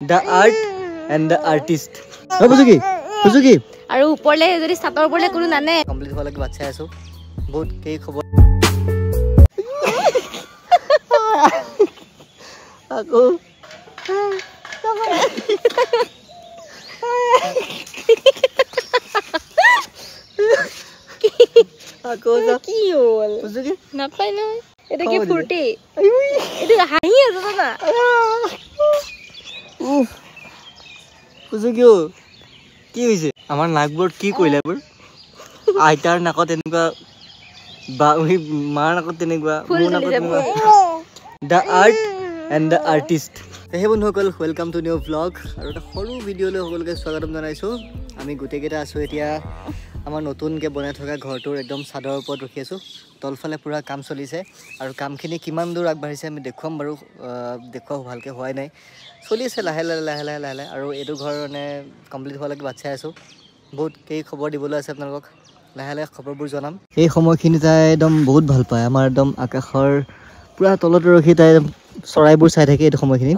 The art and the artist. বুজুকি বুজুকি আৰু ওপৰলে যদি চাটৰ ওপৰলে কোনো নানে। কমপ্লিট হোৱালৈকে বাট চাই আছো। বহুত কেই খবৰ আকৌ আকৌ কি হ'ল বুজুকি নাপায় নহয়। এইটো কি ফূৰ্তি, এইটো হাঁহি আছে জানা। বুজুকি কি হৈছে আমাৰ নাকবোৰত কি কৰিলে এইবোৰ? আইতাৰ নাকত এনেকুৱা, বা মাৰ নাকত তেনেকুৱা, মোৰ নাকত তেনেকুৱা। The art and the artist. সেই বন্ধুসকল, welcome to new blog আৰু এটা সৰু ভিডিঅ'লৈ সকলোকে স্বাগতম জনাইছোঁ। আমি গোটেইকেইটা আছোঁ এতিয়া আমাৰ নতুনকৈ বনাই থকা ঘৰটোৰ একদম চাদৰ ওপৰত ৰখি আছোঁ। তলফালে পূৰা কাম চলিছে আৰু কামখিনি কিমান দূৰ আগবাঢ়িছে আমি দেখুৱাম বাৰু। দেখুওৱা ভালকৈ হোৱাই নাই, চলি আছে লাহে লাহে লাহে লাহে লাহে লাহে। আৰু এইটো ঘৰ মানে কমপ্লিট হোৱালৈকে বাট চাই আছোঁ। বহুত কেই খবৰ দিবলৈ আছে আপোনালোকক, লাহে লাহে খবৰবোৰ জনাম। এই সময়খিনি তাই একদম বহুত ভাল পায়। আমাৰ একদম আকাশৰ পূৰা তলত ৰখি তাই চৰাইবোৰ চাই থাকে এইটো সময়খিনি।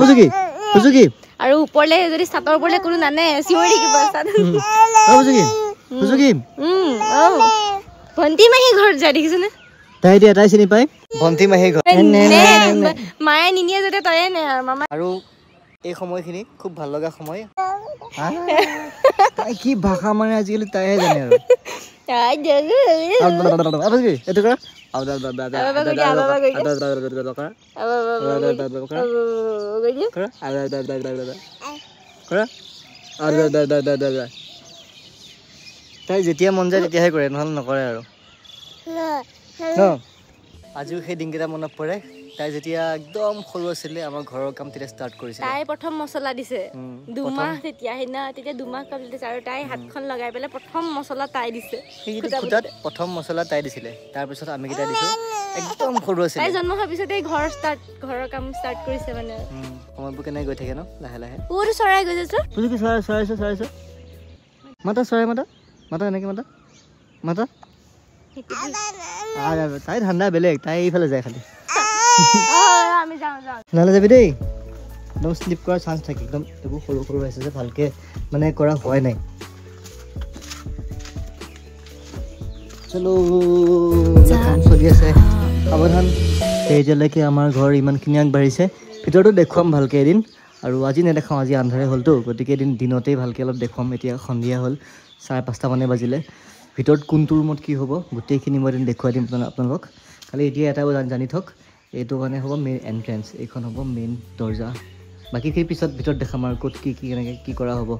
বুজুকি বুজুকি আৰু ওপৰলে যদি চাটৰ ওপৰলে কোনো নানে চিঞৰি থাকিব। বুজুকি বুজুকি ভণ্টি মাহী ঘৰত যায় দেখিছেনে? তাই এতিয়া তাই চিনি পায় ভণ্টি মাহী ঘৰ। মায়ে নিনিয়ে যাতে তয়ে নে আৰু মামা। আৰু এই সময়খিনি খুব ভাল লগা সময়। তাই কি ভাষা মানে আজিকালি তাইহে জানে আৰু। এইটো কৰা তাই যেতিয়া মন যায় তেতিয়াহে কৰে, নহ'লে নকৰে আৰু। আজিও সেই দিনকেইটা মনত পৰে, তাই যেতিয়া একদম সৰু আছিলে আমাৰ ঘৰৰ কাম তেতিয়া ষ্টাৰ্ট কৰিছিলে। তাই প্ৰথম মছলা দিছে দুমাহ, তেতিয়া সেইদিনা তেতিয়া দুমাহ কমপ্লিট হৈছে আৰু তাই হাতখন লগাই পেলাই প্ৰথম মছলা তাই দিছে। খুটাত প্ৰথম মছলা তাই দিছিলে, তাৰপিছত আমি কেইটা দিছোঁ। একদম সৰু আছিলে তাই জন্ম হোৱাৰ পিছতে ঘৰ ষ্টাৰ্ট, ঘৰৰ কাম ষ্টাৰ্ট কৰিছে মানে। সময়বোৰ কেনেকৈ গৈ থাকে ন লাহে লাহে। বহুতো চৰাই গৈছে। বুজি চৰাই চৰাই চৰাই চৰাই মাতা, চৰাই মাতা, মাতা, এনেকৈ মাতা মাতা। তাই ঠাণ্ডা বেলেগ, তাই এইফালে যায় খালি। নহ'লে যাবি দেই, একদম শ্লিপ কৰাৰ চান্স থাকে। একদম এইবোৰ সৰু সৰু আছে যে ভালকৈ মানে কৰা হোৱাই নাই। চলো, কাম চলি আছে, সাৱধান। এতিয়ালৈকে আমাৰ ঘৰ ইমানখিনি আগবাঢ়িছে। ভিতৰতো দেখুৱাম ভালকৈ এদিন, আৰু আজি নেদেখাওঁ, আজি আন্ধাৰে হ'লতো, গতিকে এদিন দিনতেই ভালকৈ অলপ দেখুৱাম। এতিয়া সন্ধিয়া হ'ল, 5:30 মানে বাজিলে। ভিতৰত কোনটো ৰুমত কি হ'ব গোটেইখিনি মই এদিন দেখুৱাই দিম আপোনালোকক। খালি এতিয়া এটা জানি থওক, এইটো মানে হ'ব মেইন এণ্ট্ৰেঞ্চ, এইখন হ'ব মেইন দৰ্জা। বাকীখিনি পিছত ভিতৰত দেখাম আৰু ক'ত কি কি কেনেকৈ কি কৰা হ'ব।